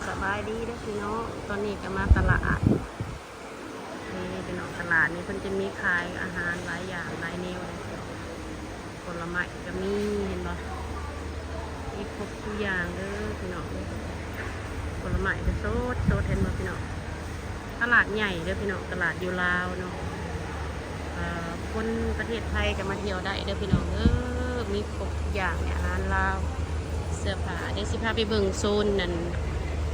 ສະບາຍດີເດີພີ່ນ້ອງ, ຕອນນີ້ກໍມາຕະຫຼາດ. ນີ້ພີ່ນ້ອງ, ຕະຫຼາດນີ້ເພິ່ນຈະມີຂາຍອາຫານຫຼາຍຢ່າງຫຼາຍແນວເລີຍ. ຜົນລະໄມ້ກໍມີ, ເຫັນບໍ່? ມີຄົບທຸກຢ່າງເດີພີ່ນ້ອງ. ຜົນລະໄມ້ກໍສົດໆ ເຫັນບໍ່ພີ່ນ້ອງ? ຕະຫຼາດໃຫຍ່ເດີພີ່ນ້ອງ, ຕະຫຼາດຢູ່ລາວເນາະ. ເອີ ຄົນປະເທດໄທກໍມາທ່ຽວໄດ້ເດີພີ່ນ້ອງເດີ. ມີຄົບທຸກຢ່າງເລີຍ, ອາຫານລາວ, ເສື້ອຜ້າ. ດຽວຊິພາໄປເບິ່ງໂຊນນັ້ນ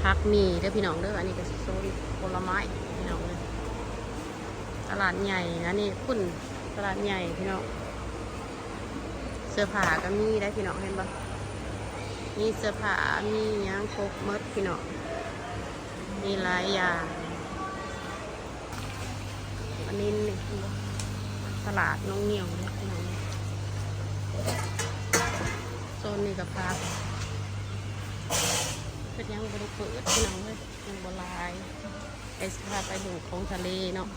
ຜັກໝີ່ເດີພີ່ນ້ອງເດີ. ອັນນີ້ກໍໂຊນຜົນລະໄມ້ພີ່ນ້ອງເອີຍ. ຕະຫຼາດໃຫຍ່ ອັນນີ້ພຸ້ນ ຕະຫຼາດໃຫຍ່ພີ່ນ້ອງ. ເສື້ອຜ້າກໍມີໄດ໋ພີ່ນ້ອງ, ເຫັນບໍ່? ມີເສື້ອຜ້າ ມີຫຍັງຄົບໝົດພີ່ນ້ອງ, ມີຫຼາຍຢ່າງ. ອັນນີ້ ນີ້ ຕະຫຼາດໜອງງຽວເດີພີ່ນ້ອງ. ໂຊນນີ້ກໍຜັກ, ເພິ່ນຍັງບໍ່ໄດ້ເປີດພີ່ນ້ອງເອີຍ, ຍັງບໍ່ຫຼາຍ. ໄປ ຊິພາໄປເບິ່ງຂອງທະເລເນາະ.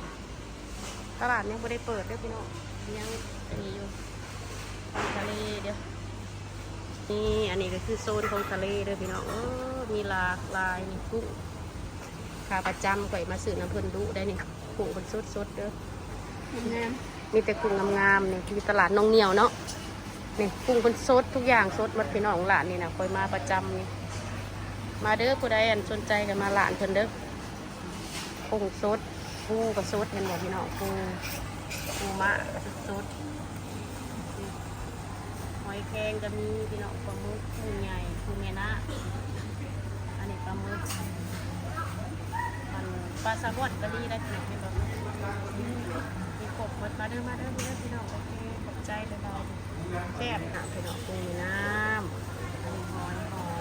ຕະຫຼາດຍັງບໍ່ໄດ້ເປີດເດີພີ່ນ້ອງ, ຍັງອັນນີ້ຢູ່ ຂອງທະເລເດີ. ນີ້ ອັນນີ້ກໍຄືໂຊນຂອງທະເລເດີພີ່ນ້ອງເອີຍ. ມີຫຼາກຫຼາຍ, ນີ້ ກຸ້ງຂາປະຈຳ, ຂ້ອຍມາຊື້ນຳເພິ່ນດຸໄດ໋ນີ້. ກຸ້ງເພິ່ນສົດໆເດີ, ງາມ ມີແຕ່ກຸ້ງງາມໆ. ນີ້ຢູ່ຕະຫຼາດໜອງງຽວເນາະ. ນີ້ ກຸ້ງເພິ່ນສົດ, ທຸກຢ່າງສົດໝົດພີ່ນ້ອງ. ຮ້ານນີ້ນະ ຂ້ອຍມາປະຈຳນີ້. ມາເດີ ຜູ້ໃດ ອັນ ສົນໃຈກໍມາຮ້ານເພິ່ນເດີ. ກຸ້ງສົດ, ປູກໍສົດ, ເຫັນບໍ່ພີ່ນ້ອງ? ປູ ປູມ້າກໍສົດໆ. ຫອຍແຄງກໍມີພີ່ນ້ອງ, ປາໝຶກ ປູໃຫຍ່ ປູແມ່ນ້ຳ. ອັນນີ້ປາໝຶກ, ອັນ ປາແຊລມອນກໍມີໄດ໋ພີ່ນ້ອງ, ເຫັນບໍ່? ມີຄົບໝົດ. ມາເດີ ມາເດີ ມາເດີພີ່ນ້ອງ. ໂອເຄ ຂອບໃຈຫຼາຍໆ. ແຊບນະພີ່ນ້ອງ, ປູແມ່ນ້ຳ. ອັນນີ້ຫອຍ ຫອ